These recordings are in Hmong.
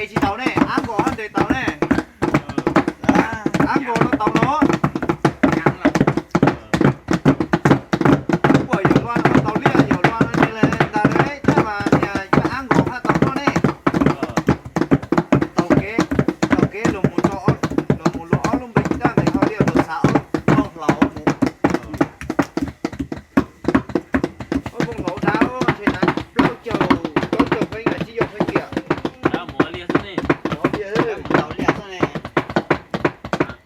Ntes tsis taus ne, ab nkaus haj ntes taus ne. Ab nkaus no taus no. Puas yawm lua no taus liaj, yawm lua no ces ntas lawm, tab mas niag cov ab nkaus haj tau noj ne. Taus kev, taus kev los mus, los mus luas ob lub npe daj ntes hauv liaj los xav ob lub nplooj hlaus mus. Ob lub nplooj hlaus dab ntshe na plaub caug, plaub caug pheej yam tsib caug pheej tiam. Mus liaj xwb ne. Mus liaj xwb ne.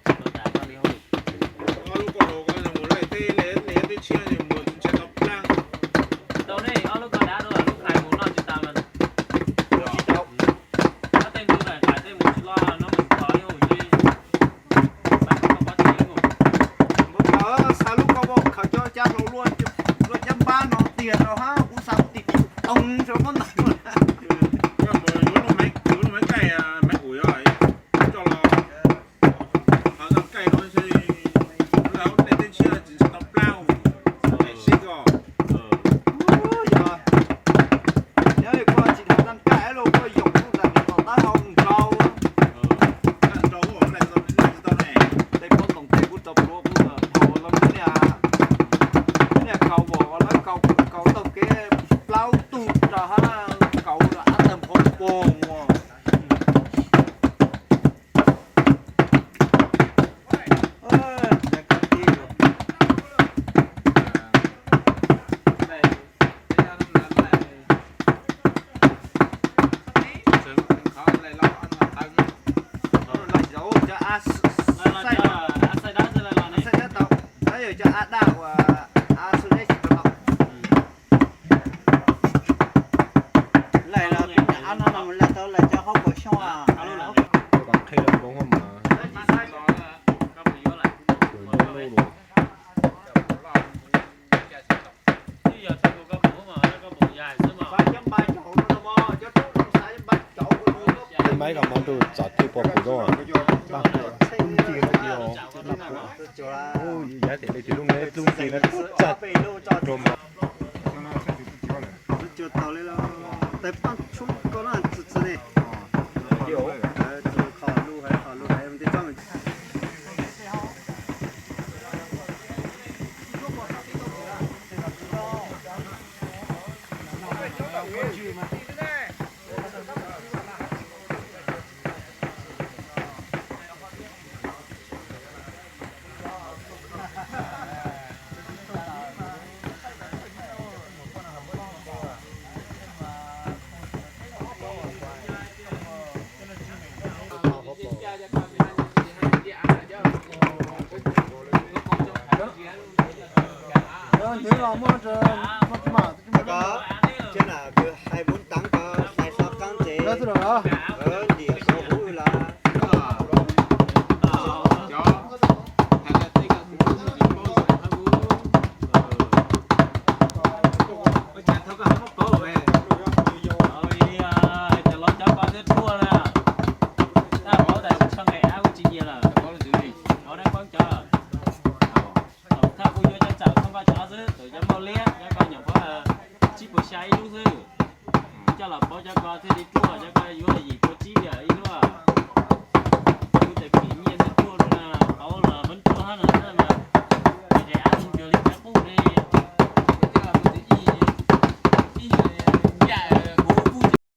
Ob lub nplooj hlaus ko mus lawm tej liaj teb tshiab mus ntshe tau plaub. Tau ne, ob lub ko dab dua lub hais mus noj tsis tas mas. Noj tsis tau. Ob tej ntug daim hais tej mus tsis loj no mus tod yog ua ntshe. Mus kawm xa lub kau vau khaws cov cab hlau luaj, luaj cab npab no tiag rau hab kuv xa tim tim too rau mob ntag. Yuav lub maiv kaij, maiv kum yog coj los. Hov no kaij no ntshe lawv tej teb tshiab tsis tau plaub, sib ko. Yog, yog koj tsis tau tag kaij los koj yoom lub ntawm tom taub hau nkaus. Tej poj toom tej kuv tau pluav kuv dhau los niag, niag kaus vos lawv kaus, kaus taug kev plaub tug rau hab kaus rau ab tawg nphoo poog ua. Laij los peb niam ab no no laij tau laij cov hauv paus xyoob. Maiv kom mov nrug txom thiaj pom kuv zoo. Yav tias li tis lub neb lub nti no txaj rua mov. Koj, tsiab na kws hais muab teev koj hais so qaab ntsev, ntiam koj huv lawm. Cov laus cov ko thiab ruaj na, tab paub tas tshaj nqe ab kuj tsis nyiam lawm, paub dab paub cov. Thaum thawj kuv yuav cov txawm thoob koj cov xwb, thaum cov npauj liab cov ko nyuam qhuav tsib puas xya ib lub xwb. Kuv coj los paub cov ko thiaj li ruaj, cov ko yuav yim puas tsib liam ib lub.